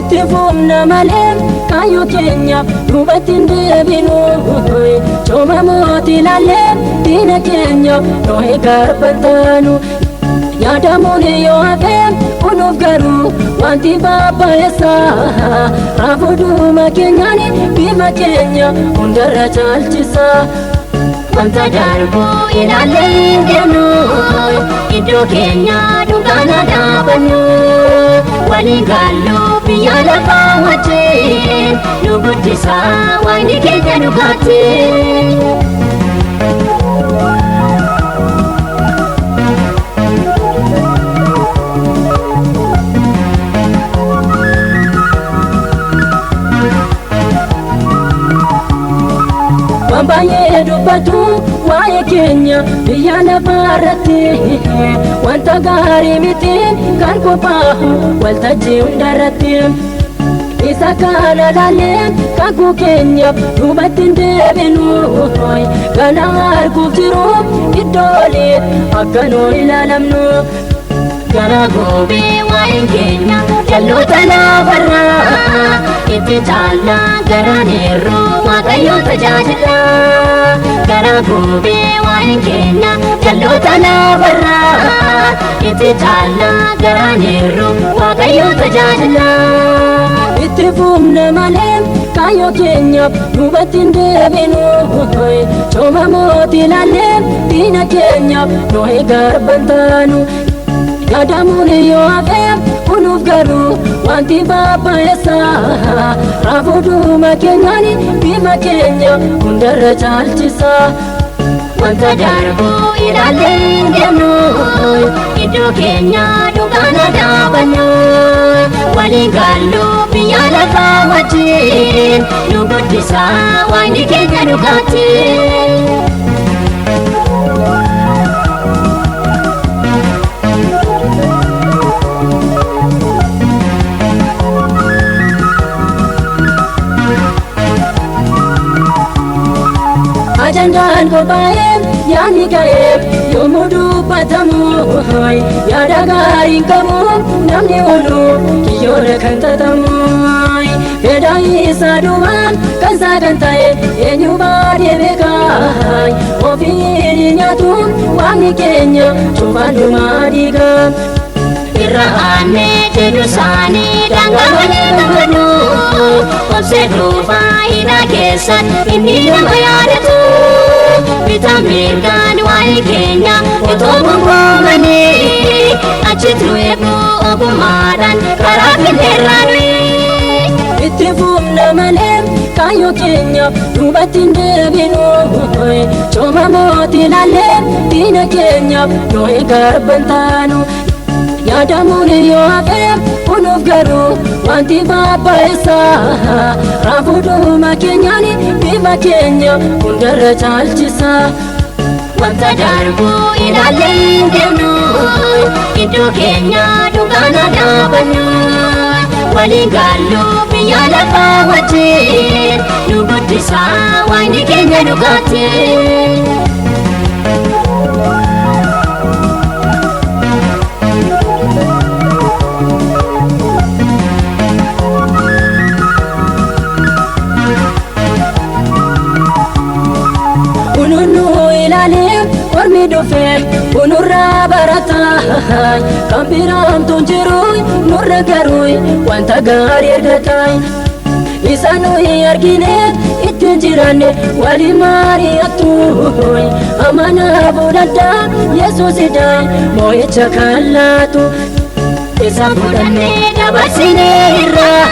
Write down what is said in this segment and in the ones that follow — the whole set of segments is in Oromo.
Itti fufna malee kaayyoo keenyaaf duubatti hin deebinu. Cooma mootii ilaallee diina keenya noohee garban taanu. Yaadamuun yoo hafe kunuuf garuu wanti babbayeessa. Raafuu dhuma keenyaan bifa keenya hundarra caalchisa. Wanta darbu ilaallee hin deemnu, iddoo keenya dunkaana dhaabannu. Waliin gallu biyya lafaa wajjin, nu guddisa waaqni keenya dhugaatti. Waan baay'ee dubbatu waa'ee keenya biyya lafaa irratti, wanta gaarii miti kan qophaa'u waltajjii hundarratti. Isa kana laallee kakuu keenyaaf duubatti hin deebinu. Kana arguuf jiru iddoolee akka nu ilaalamnu. Gara goobee waa'een keenya jalloota lafarraa, itti caallaa garaan eerroo waaqayyoon tajaajila. Gara goobee waa'een keenya jalloota lafarraa, itti caallaa garaan eerroo waaqayyoon tajaajila. Itti fufna malee kaayyoo keenyaaf duubatti hin deebinu. Cooma mootii ilaallee diina keenyaaf noohee garban taanu. Yaadamuun yoo hafe kunuuf garuu wanti babbayeessa. Raafuu dhuma keenyaan bifa keenya hundarra caalchisa. Wanta darbu ilaallee hin deemnu, iddoo keenya dunkaana dhaabannu. Waliin gallu biyya lafaa wajjin, nu guddisa waaqni keenya dhugaatti. Ajandaan qophaa'ee yaadni ka'ee yommuu dubbatamu, yaada gaarii qabu namni oolu kiyyoodha kan tatamu. Fedha isaa duubaan kan isaa kan ta'e eenyu baadhee beeka. Ofii hin nyaatu waaqni keenya cufaan dhumaa dhiiga. Irra aanee jedhu isaanii daangaa malee qabanu. Obsee dhuunfaa hidhaa keessan inni nama yaadatu. Bitaa mirgaan waa'ee keenya otoo gongoomanii, achitti nu eegu ogummaadhaan karaa finneerraa nuyi. Itti fufna malee kaayyoo keenyaaf duubatti hin deebinu. Cooma mootii ilaallee diina keenyaaf noohee garban taanu. Yaadamuun yoo hafe kunuuf garuu wanti babbayeessa. Raafuu dhuma keenyaan bifa keenya hundarra caalchisa. Wanta darbu ilaallee hin deemnu, iddoo keenya dunkaana dhaabannu. Waliin gallu biyya lafaa wajjin, nu guddisa waaqni keenya dhugaatti. Kunuun ilaalee ormi dhufee kunurraa barata. Kan biraamtuun jiru nurra garuu wanta gaarii argata. Isa nuyi argine ittiin jiraanne waliin mari'attu. Amanaa fudhadhaa Yesuusidha moo'icha kan laatu. Isa fudhannee dabarsinee irraa,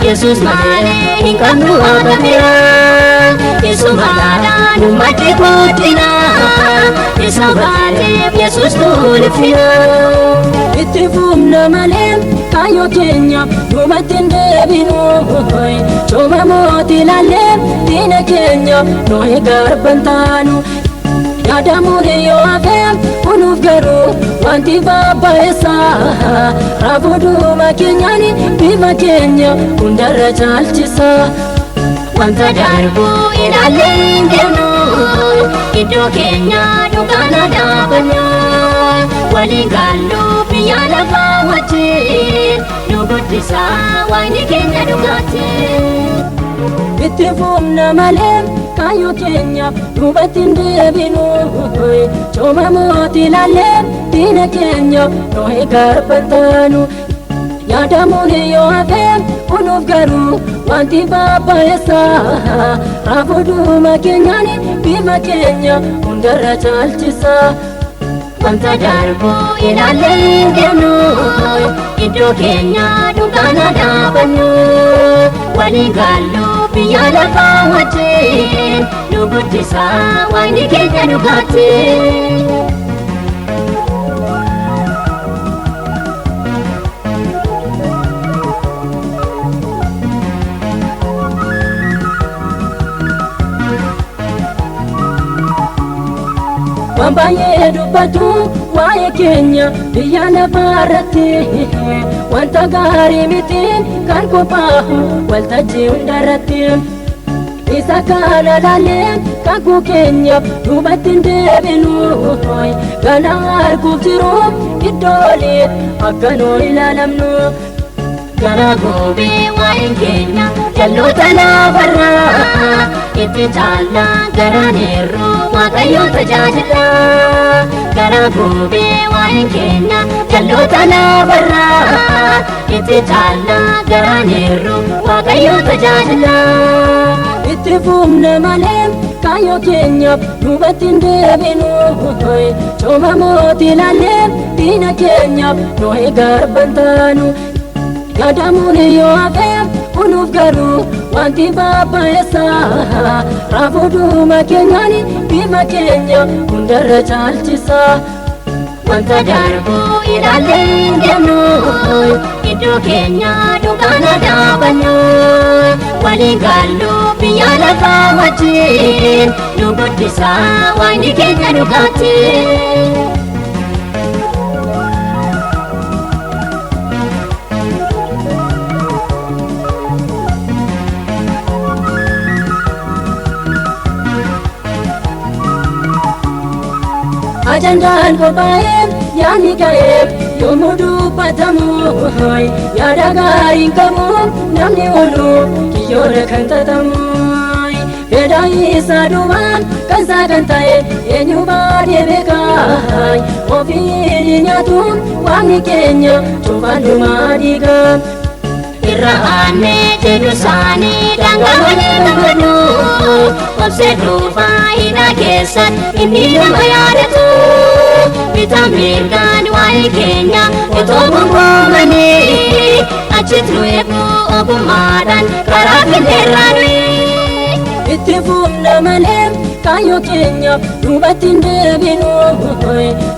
Yesuus malee hin qabnu waaqa biraa. Isuma laadhaa nu maddi guddina, isa baateef Yesuus nu ulfina. Itti fufna malee kaayyoo keenyaaf duubatti hin deebinu. Cooma mootii ilaallee diina keenya noohee garban taanu. Yaadamuun yoo hafe kunuuf garuu wanti babbayeessa. Raafuu dhuma keenyaan bifa keenya hundarra caalchisa. Wanta darbu ilaallee hin deemnu, iddoo keenya dunkaana dhaabannu. Waliin gallu biyya lafaa wajjin, nu guddisa. guddisaa waaqni keenya dhugaatti. Itti fufna malee kaayyoo keenyaaf duubatti hin deebinu. Cooma mootii ilaallee diina keenya nuyi garban taanu. Yaadamuun yoo hafe kunuuf garuu wanti babbayeessa. Raafuu dhuma keenyaan bifa keenya hundarra caalchisa. Wanta darbu ilaallee hin deemnu, iddoo keenya dunkaana dhaabannu. Waliin gallu biyya lafaa wajjin, nu guddisaa waaqni keenya dhugaatti. Waan baay'ee dubbatu waa'ee keenya biyya lafaa irratti wanta gaarii miti kan qophaa'u waltajjii hundarratti. Isa kana laallee kakuu keenyaaf duubatti hin deebinu. Kana arguuf jiru iddoolee akka nu ilaalamnu. Gara goobee waa'een keenya jalloota lafarraa itti caallaa garaan eerroo waaqayyoon tajaajila. Gara goobee waa'een keenya jalloota lafarraa itti caallaa garaan eerroo waaqayyoon tajaajila. Itti fufna malee kaayyoo keenyaaf duubatti hin deebinu. Cooma mootii ilaallee diina keenyaaf nuyi garban taanu. Yaadamuun yoo hafe kunuuf garuu wanti babbayeessa. Raafuu dhuma keenyaan bifa keenya hundarra caalchisa. Wanta darbu ilaallee hin deemnu, iddoo keenya dunkaana dhaabannu. Waliin gallu biyya lafaa wajjin, nu guddisaa waaqni keenya dhugaatti. Ajandaan qophaa'ee yaadni ka'ee yommuu dubbatamu yaada gaarii hin qabu namni oolu kiyyoodha kan tatamu. Fedha isaa duubaan kan isaa kan ta'e eenyu baadhee beeka. Ofii ni nyaatu waaqni keenya cufaan dhumaa dhiiga. Irra aanee jedhu isaanii daangaa malee gammadu. Obsee dhuunfaa hidhaa keessatti inni nama yaadatu. Bitaa mirgaan waa'ee keenya otoo gongoomanii achitti nu eegu ogummaadhaan karaa filleerraa nuyi. Itti fufna malee kaayyoo keenyaaf duubatti hin deebinu.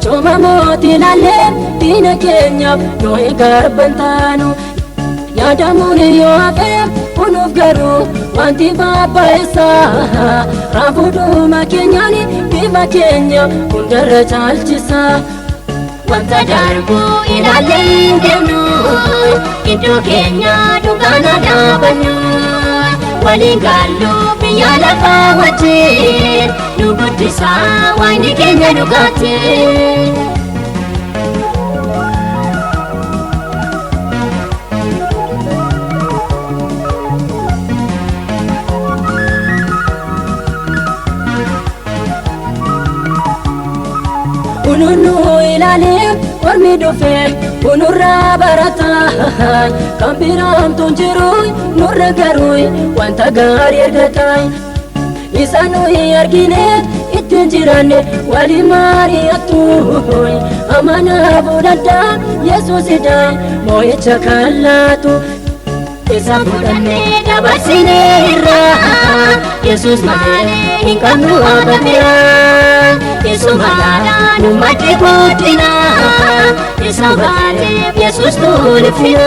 Cooma mootii ilaallee diina keenyaaf nuyi garban taanu. Yaadamuun yoo hafe kunuuf garuu wanti babbayeessa. Raafuu dhuma keenyaan bifa keenya hundarra caalchisa. Wanta darbu ilaallee hin deemnu, iddoo keenya dunkaana dhaabannu. Waliin gallu biyya lafaa wajjin, nu guddisaa waaqni keenya dhugaatti. Kununu ilaalee ormi dhufee kunurraa barata. Kan biraamtuun jiru nurra garuu wanta gaarii argata. Isa nuyi argine ittiin jiraanne waliin mari'attu. Amanaa fudhadhaa Yesuusidha moo'icha kan laatu. Isa fudhannee dabarsineerra, Yesuus malee hin qabnu waaqa biraa. Isuma laadhaa nu maddi guddina, isa baateef Yesuus tuulfina.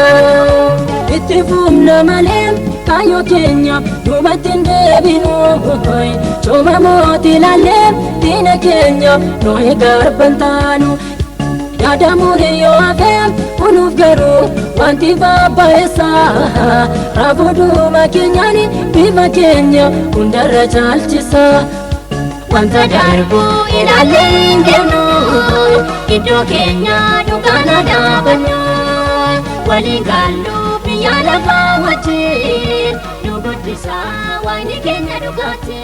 Itti fufna malee kaayyoo keenyaaf duubatti hin deebinu. Cooma mootii ilaallee diina keenya nuyi garban taanu. Yaadamuun yoo hafe kunuuf garuu wanti babbayeessa. Raafuu dhuma keenyaan bifa keenya hundarra caalchisa. Wanta darbu ilaallee hin deemnu, iddoo keenya dunkaana dhaabannu. Waliin gallu Biyya lafaa wajjin nu guddisaa, waaqni keenya dhugaatti.